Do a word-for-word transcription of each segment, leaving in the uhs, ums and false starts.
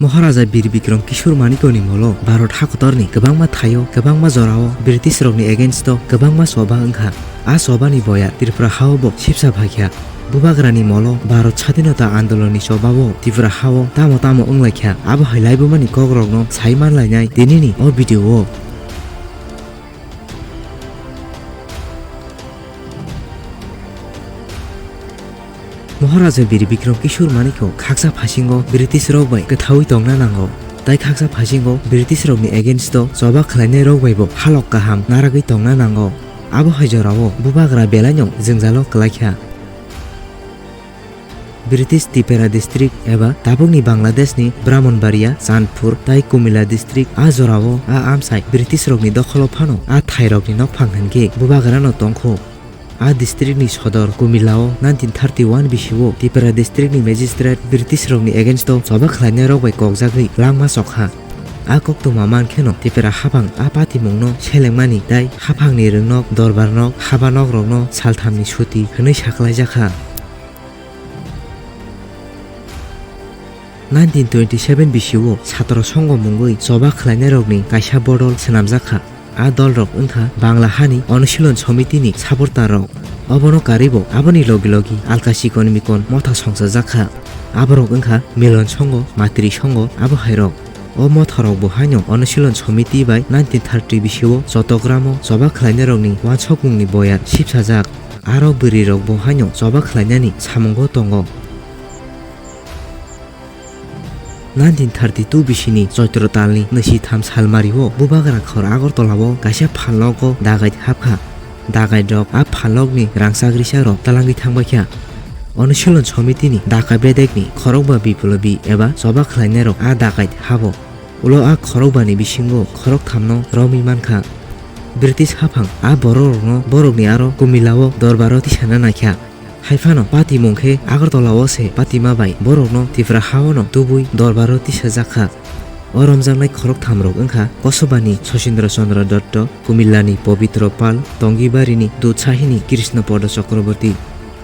Maharaja Bir Bikram Kishore Manikya ni molo Bharat hakotor ni kwbangma thaio, kwbangma jorao British rok ni against o kwbangma choba wngkha. A choba ni boya Tripura hao bo sipsa phaikha. Bubagra ni molo Bharat Sadhinota Andolon ni choba o Tripura hao tamo tamo wnglaikha, abo hai laibuma ni kok rok no sai manlainai tini ni o video o. Maharaja Bir Bikram Kishore Manikya khaksa phasingo British rok bai kwthaui tongna nango, tai khaksa phasingo British rok ni against o choba khlainai rok bai bo halok kaham naragwi tongna nango. Abo hai jorao bubagra belai no jwngjalo kwlaikha. British Tipperary district eba tabukni Bangladesh ni Brahmanbaria, Chandpur tai Kumila district, a jorao a amsai British rokni dokholo phano a thairokni nokphang hinkhe bubagrano tongkho. A district ni sodor Kumila o nineteen thirty one bisio Tipperary district ni magistrate British rokni against o choba khlainai rok bai kokjagwi langma chokha. A koktwma mankheno Tipperary haphang a patimungno selengmani tai haphangni rwngnok, dorbarnok, habanok rokno salthamni suti hwnwi saklaijak kha. Nineteen twenty seven bisio Satro Songho mungwi choba khlainairokni kaisa bodol swnamjak kha. A dolrok wngkha Bangla hani Onushilon Somitini supporter rok. Obono karwibo aboni logi logi alka chikon mikon motha songsajak kha. Aborok wngkha Milon Songho, Matri Songho, abo hairok. O motharok bo haino Onushilon Somiti bai nineteen thirty bisio Chottogram o choba khlainairokni uansukmungni boyar sipsajak. Aro bwrwirok bo haino choba khlainani samungo tongo. Nineteen thirty two bisini Choitro talni nisi tham salmario bubagra khor Agartala o kaisa phalnogo dagait hapkha. Dagait rok a phalnokni rangchak risa rok talangwi thangbaikha. Onushilon Somitini dakai bedekni khorokba biplobi eba choba khlainairok a dagait habo. Ulo a khorokbani bisingo khorokthamno romwi mankha. British haphang a bororokno borokni aro Kumila o dorbaro tisana naikha. Haiphano patimung khe Agartala o se patima bai borokno Tipra ha o no tubui dorbaro tisajak kha. O romjaknai khoroktham rok wngkha Kosubani Sosindra Chandra Dotto, Kumilani Pobitro Pal, Tongibarini Dutsahini Krishna Podo Chakraborty.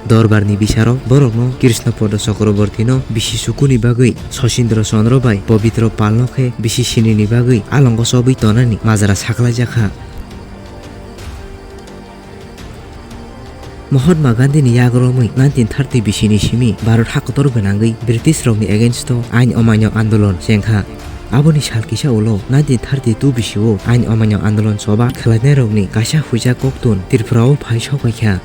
Dorbarni bisaro borokno Krishna Podo Chakraborty no bisi sukuni bagwi Sosindra Chandra bai Pobitro Pal no khe bisi sinini bagwi alongo chobwi tonani majra saklaijak kha. Mahatma Gandhi ni yagromwi nineteen thirty bisini simi Bharat hakotor gwnangwi British rokni against o ain omaino andolon chengkha. Aboni sal kisa ulo nineteen thirty two bisio ain omaino andolon choba khlainairokni kaisa huijak koktun Tripura o phai sokpaikha.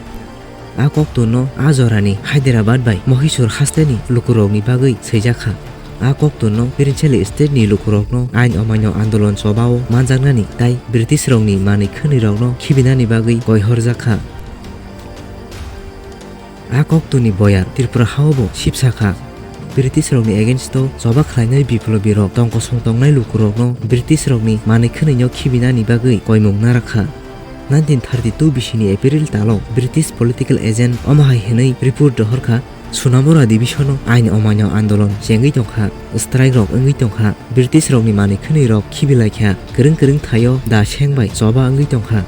A koktunno a jorani Hyderabad bai Mahisur hasteni lukurokni bagwi swijakha. A koktunno Pirinchali state ni lukurokno ain omaino andolon chobao manjaknani tai British rokni manwi khwnwirokno khibinani bagwi koihorjakha. A koktuni boyar Tripura hao bo sipsakha. British rokni against o choba khlainai biplobi rok tongkosong tongnai lukurokno British rokni manwi khwnwino khibinani bagwi koimung narakha. Nineteen thirty two bisini April talo British political agent omo hai hwnwi report rohorkha, Sunamura division o ain omaino andolon chengwi tongkha, strike rok wngwi tongkha, British rokni manwi khwnwi rok khibilaikha, kwrwng kwrwng thaio da seng bai choba wngwi tongkha.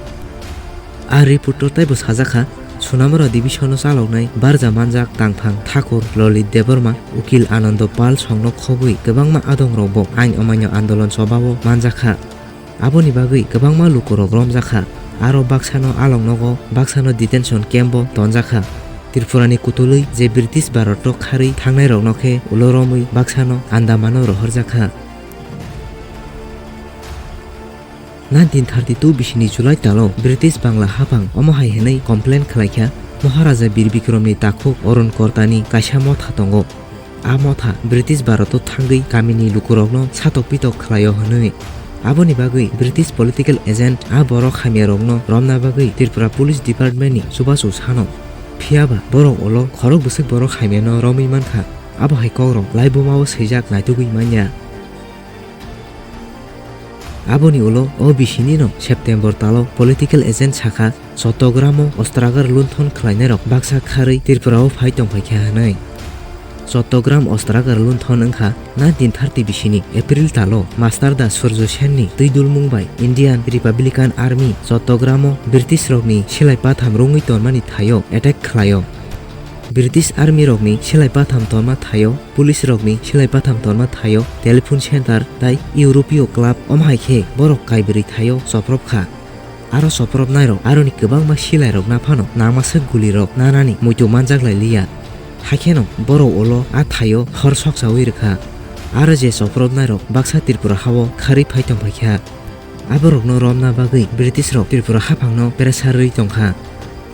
A report o taibo sajakha, Sunamura division o chaloknai barja manjak tangphang Thakur Lalit Debbarma, Ukil Anando Pal songno khobwi kwbangma adongrokbo ain omaino andolon chobao manjakha. Aboni bagwi kwbangma lukurok romjakha, aro baksano alongnogo, baksano detention camp o tonjakha. Tripurani kutulwi je British Bharat o kharwi thangnairokno khe ulo romwi baksano Andaman o rohorjakha. Nineteen thirty two bisini July talo British Bangla haphang omo hai hwnwi complain khlaikha, Maharaja Bir Bikramni takhuk Arun Kortani kaisa motha tongo. A motha British Bharat o thangwi kamini lukurokno satok pitok khlaio hwnwi. Aboni bagwi British political agent a borok hamyarokno romna bagwi Tripura Police Department ni chubachu sano. Phiyaba borok ulo khorok bwswk borok hamyano romwi mankha. Abo hai kokrok laibuma o swijak naitugwi manya. Aboni ulo o bisini no September talo political agent sakha, Chottogram o Ostragar lunthon khlainairok baksa kharwi Tripura o phai tongphaikha hwnwi. Chottogram Ostragar lunthon wngkha nineteen thirty bisini April talo Master Da Surjo Sen ni twi dulmung bai Indian Republican Army Chottogram o British rokni silai patham rwngwi tonmani thaio attack khlaio. British Army rokni silai batham tonma thaio, police rokni silai batham tonma thaio, telephone center tai Europeo club, omo hai khe borok kaibrwi thaio chopropkha. Aro chopropnairok aroni kwbangma silairokna phano nangmaswk gulirok nanani muitu manjak lai liya. Haikheno borok ulo a thaio hor soksaui rwkha. Aro je chopropnairok baksa Tripura hao kharwi phai tongphaikha. Aborokno romna bagwi British rok Tripura haphangno pressure rwi tongkha.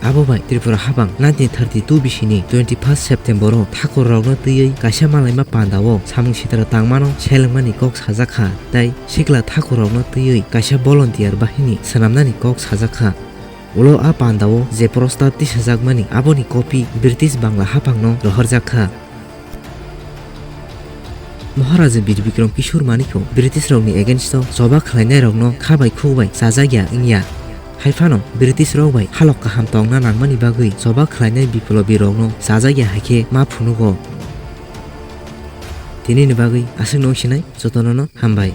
Abo bai Tripura haphang nineteen thirty-two bisini twenty-first September-o thakur rokno twiwi kaisa malaima pandao samung sitra tangmano selengmani kok sajakha tei sikla thakur rokno twiwi kaisa volunteer bahini swnamnani kok sajakha. Ulo a pandao je prostab tisajakmani aboni copy British Bangla haphangno rohorjakha. Maharaja Bir Bikram Kishore Manikho British rokni against o choba khlainairokno kha bai khuk bai chajak ya wngya. Hai phano British rok bai halok kaham tongna nangmani bagwi choba khlainai biplobi rokno chajak ya hai khe ma phunugo. Tinini bagwi aswkno wngsinai jotono no hambai.